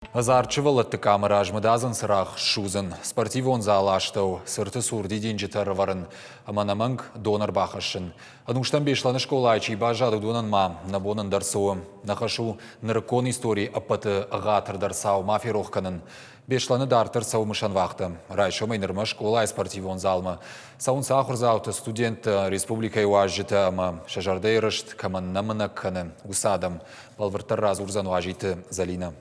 Ӕдзард сывӕллӕтты къамы раз мыдадзын цырагъ ссудзын, спортивон залы астӕу цырты цур дидинджытӕ ӕрӕвӕрын ӕмӕ ӕнӕмӕнг дон ӕрбахӕссын. Ӕнустӕм Беслӕны скъолайы чи баззад, уыдонӕн ма нӕ бон ӕндӕр цы у? Нӕ хӕс у нырыккон историйы ӕппӕты ӕгъатырдӕр цау ма ферох кӕнын. Беслӕны дарддӕр цӕуы мысӕн вахтӕ. Райсомӕй нырмӕ скъолайы спортивон залмӕ цӕуынц ахуырдзаутӕ, студенттӕ, республикӕйы уазджытӕ ӕмӕ сӕ зӕрдӕйы рыст кӕмӕн нӕ мынӕг кӕны, уыцы адӕм. Бӕлвырддӕр радзурдзӕн Уазиты Зӕлинӕ.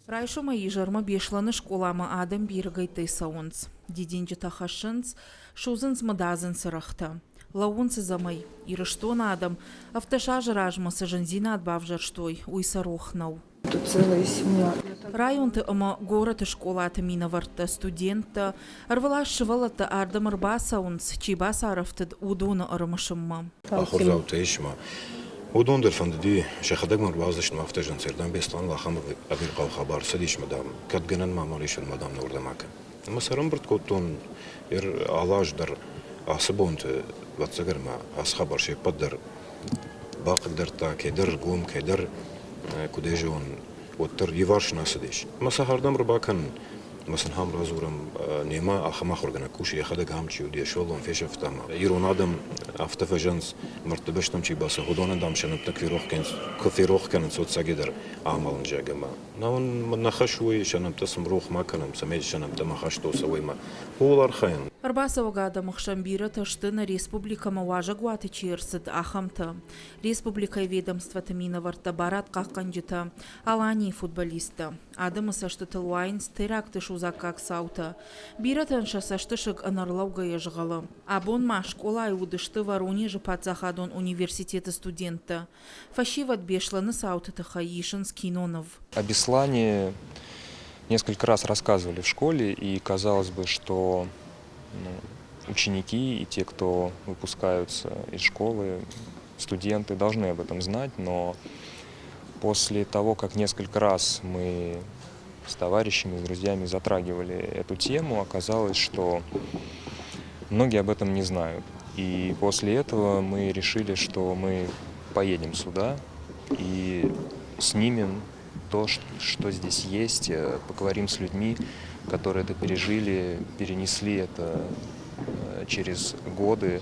Райсомӕй изӕрмӕ Беслӕны скъоламӕ адӕм бирӕгӕйттӕй цӕуынц. Дидинджытӕ хӕссынц, судзынц мыдадзын цырӕгътӕ. Лӕууынц ӕдзӕмӕй. Ирыстоны адӕм 17 азы размӕ цы зындзинад бавзӕрстой, уый сӕ рох нӕу. Тут целая семья. Районты ӕмӕ горӕты скъолаты минӕвӕрттӕ, студенттӕ, ӕрвылаз сывӕллӕттӕ ардӕм ӕрбацӕуынц, чи бацарӕфтыд, уыдоны ӕрымысынмӕ. Ахуырдзаутӕ ис ма. Уыдон дӕр фӕндыди, сӕхӕдӕг мӕ ӕрбауадздзысты, афтӕ зын Сердан Беслӕныл ахӕм ӕвирхъау хабар цыдис, мӕ, дам, кӕд гӕнӕн ма амал ис, уӕд, дам, нордӕм акӕн. Ӕмӕ сӕ ӕрӕмбырд кодтон алы аз дӕр ацы бонты, ӕвӕццӕгӕн ма ацы хабар се ппӕт дӕр бахъыгдардта, кӕйдӕр ргом, кӕйдӕр, куыд ӕй зӕгъон, уӕддӕр иуварс нӕ цыдис. Ӕмӕ сӕ хӕрдӕм ӕрбакӕнын ӕмӕ сын ахӕм радзурӕм, немӕ ахӕм ахуыргӕнӕг кусы, йӕхӕдӕг ам чи уыд, йӕ сывӕллон фесӕфта ӕмӕ ирон адӕм афтӕ фӕзӕгъынц, мӕрдты бӕстӕм чи бацӕуы, уыдонӕн, дам, сӕ нӕмттӕ куы ферох кӕнынц, уӕд цӕгӕйдӕр амӕлын, зӕгъгӕ, ӕмӕ нӕ хӕс уый, сӕ нӕмттӕ сын рох ма кӕнӕм, цӕмӕй сӕ нӕмттӕ ма хастой цӕуой ӕмӕ ууыл архайӕм. Ӕрбацӕуӕг адӕмы хсӕн бирӕтӕ сты, нӕ республикӕмӕ уазӕгуаты чи ӕрцыд, ахӕмтӕ. Республикӕйы ведомствоты минӕвӕрттӕ, барадхъахъхъӕнджытӕ, Аланийы футболисттӕ. Адӕмы цӕстытыл уайынц теракты судзаггаг цаутӕ. Бирӕтӕн сӕ цӕстысыг ӕнӕрлӕугӕйӕ згъӕлы. Абон ма скъолайы уыдысты Воронежы паддзахадон университеты студенттӕ. Фӕсивӕд Беслӕны цауты тыххӕй исынц киноныв. О Беслане несколько раз рассказывали в школе, и казалось бы, что ну, ученики и те, кто выпускаются из школы, студенты должны об этом знать, но после того, как несколько раз мы с товарищами, с друзьями затрагивали эту тему, оказалось, что многие об этом не знают. И после этого мы решили, что мы поедем сюда и снимем то, что здесь есть, поговорим с людьми, которые это пережили, перенесли это через годы.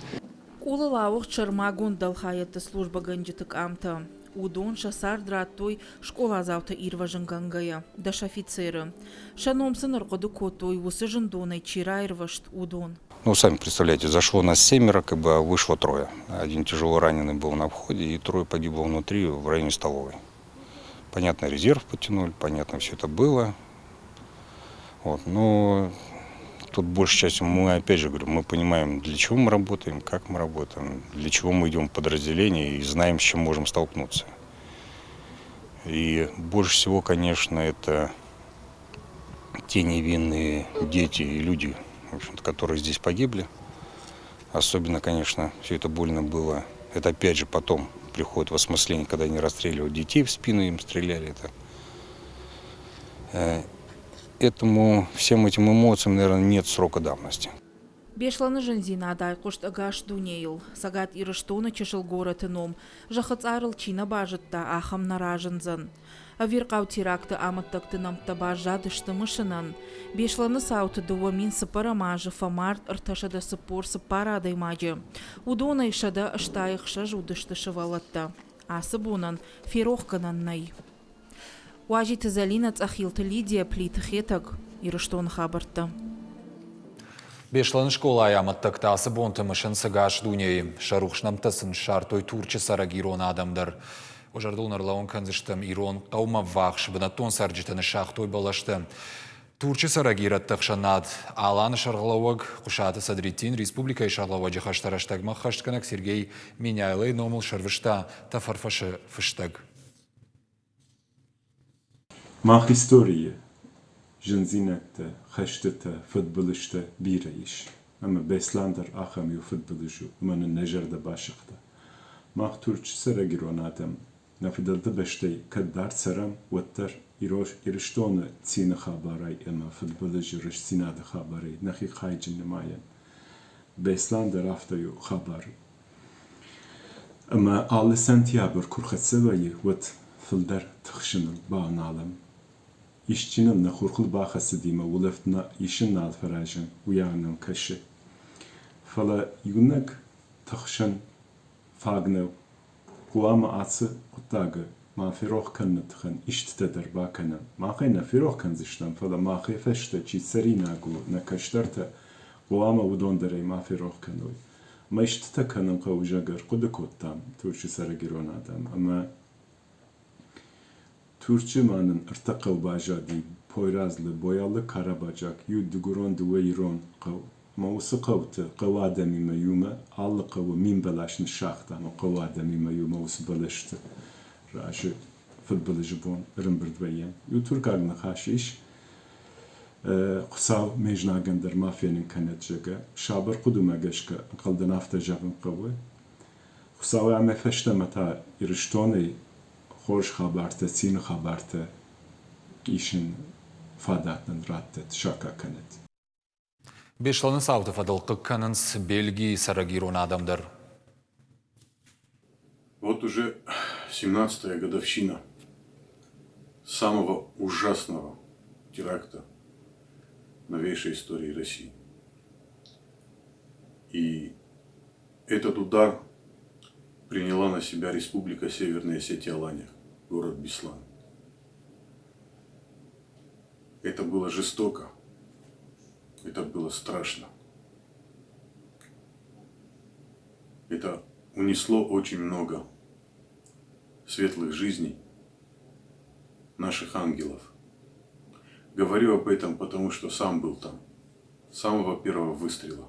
Къулыл ауыгъд сӕрмагонд дӕлхайӕдты службӕгӕнджыты къамтӕ. Уыдон сӕ цард радтой скъоладзауты ирвӕзынгӕнгӕйӕ, 10 офицеры. Сӕ ном сын ӕрхъуыды кодтой, уыцы зындонӕй чи раирвӕзт, уыдон. Ну, сами представляете, зашло нас семеро, как бы, а вышло трое. Один тяжело раненый был на входе, и трое погибло внутри, в районе столовой. Понятно, резерв потянули, понятно, все это было. Вот, но тут большей частью мы, опять же говорю, мы понимаем, для чего мы работаем, как мы работаем, для чего мы идем в подразделение и знаем, с чем можем столкнуться. И больше всего, конечно, это те невинные дети и люди, в общем-то, которые здесь погибли. Особенно, конечно, все это больно было. Это опять же потом приходит в осмысление, когда они расстреливают детей в спину, им стреляли. Это. Этому, всем этим эмоциям, наверное, нет срока давности. Беслӕны зындзинад айхъуыст ӕгас дунейыл. Цӕгат Ирыстоны чысыл горӕты ном зӕххы цъарыл чи нӕ базыдта, ахӕм нӕ разындзӕн. Ӕвирхъау теракты амӕттӕгты нӕмттӕ баззадысты мысынӕн. Беслӕны цауты 2004 азы фӕмард 344 адӕймаджы. Уыдонӕй 186 уыдысты сывӕллӕттӕ. Ацы бонӕн ферохгӕнӕн нӕй. Уазиты Зӕлинӕ, Цъӕхилты Лидия, Плиты Хетӕг, Ирыстоны хабӕрттӕ. Беслӕны скъолайы амӕттӕгтӕ ацы бонты мысынц ӕгас дунейы. Сӕ рухс нӕмттӕ сын ссардтой Турчы цӕрӕг ирон адӕм дӕр. Уӕ зӕрдыл ын ӕрлӕууын кӕндзыстӕм, ирон хъӕумӕ ввахс бынӕттон цӕрджытӕ ныссагътой бӕлӕстӕ. Турчы цӕрӕг ирӕтты ӕхсӕнад Аланы сӕргълӕууӕг Хъуысаты Садреттин республикӕйы сӕргълӕууӕджы хӕстӕ рӕстӕгмӕ ӕххӕстгӕнӕг Сергей Меняйлойы номыл сӕрвыста тӕфӕрфӕсы фыстӕг. Мах историйы зындзинӕдтӕ, хӕстытӕ, фыдбылызтӕ бирӕ ис. Ӕмӕ Беслӕн дӕр ахӕм иу фыдбылыз у, ӕмӕ нын нӕ зӕрдӕ басыгъта. Мах Турчы цӕрӕг ирон адӕм нӕ фыдӕлты бӕстӕй кӕд дард цӕрӕм, уӕддӕр Ирыстоны цины хабарӕй ӕмӕ фыдбылызы рӕстдзинады хабарӕй нӕхи хайджын нымайӕм. Беслӕн дӕр афтӕ у хабар. Ӕмӕ алы сентябрь куы рхӕццӕ вӕййы, уӕд фылдӕр тыхсыныл бавналӕм. Исчи нын нӕ хурхыл бахӕцыди мӕ улӕфт нӕ исын нал фӕразӕм, уыйау нӕм кӕсы. Фӕлӕ иунӕг тыхсӕн фаг нӕу. Хъуамӕ ацы хъуыддагы ма ферох кӕныны тыххӕн истытӕ дӕр бакӕнӕм. Мах ӕй нӕ ферох кӕндзыстӕм, фӕлӕ махӕй фӕстӕ чи цӕринаг у, нӕ кӕстӕртӕ, хъуамӕ уыдон дӕр ӕй ма ферох кӕной. Ӕмӕ истытӕ кӕнын хъӕуы, зӕгъгӕ, ӕрхъуыды кодтам Турчы цӕрӕг ирон адӕм. Ӕмӕ Турчы ма нын ӕртӕ хъӕу баззади: Пойразлы, Боялы, Карабаджак, иу дыгурон, дыууӕ ирон хъӕу. Ӕмӕ уыцы хъӕуты хъӕуы адӕмимӕ иумӕ алы хъӕуы 1000 бӕлас ныссагътам, хъӕуы адӕмимӕ иумӕ уыцы бӕлӕсты разы фыдбылызы бон ӕрӕмбырд вӕййӕм. Иу туркаг ныхас ис, Хуыцау ме знагӕн дӕр ма фенын кӕнӕд, зӕгъгӕ. Сабыр хъуыдымӕ гӕсгӕ ӕнхъӕлдӕн афтӕ зӕгъын хъӕуы. Хуыцау ӕмӕ фӕстӕмӕ та Ирыстонӕй хорз хабӕрттӕ, цины хабӕрттӕ исын фадат нын раттӕд, саккаг кӕнӕд. Беслӕны цауты фӕдыл хъыг кӕнынц Бельгийы цӕрӕг ирон адӕм дӕр. Вот уже 17-я годовщина самого ужасного теракта новейшей истории России. И этот удар приняла на себя Республика Северная Осетия-Алания, город Беслан. Это было жестоко, это было страшно. Это унесло очень много светлых жизней наших ангелов. Говорю об этом, потому что сам был там, с самого первого выстрела.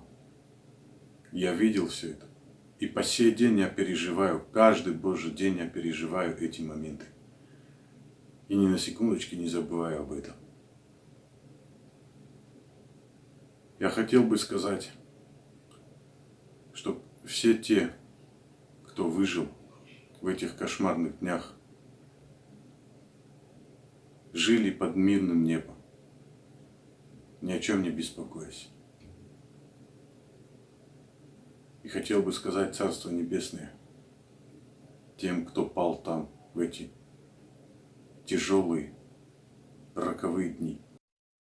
Я видел все это. И по сей день я переживаю, каждый божий день я переживаю эти моменты. И ни на секундочке не забываю об этом. Я хотел бы сказать, что все те, кто выжил в этих кошмарных днях, жили под мирным небом, ни о чем не беспокоясь. И хотел бы сказать Царство Небесное тем, кто пал там в эти тяжелые роковые дни.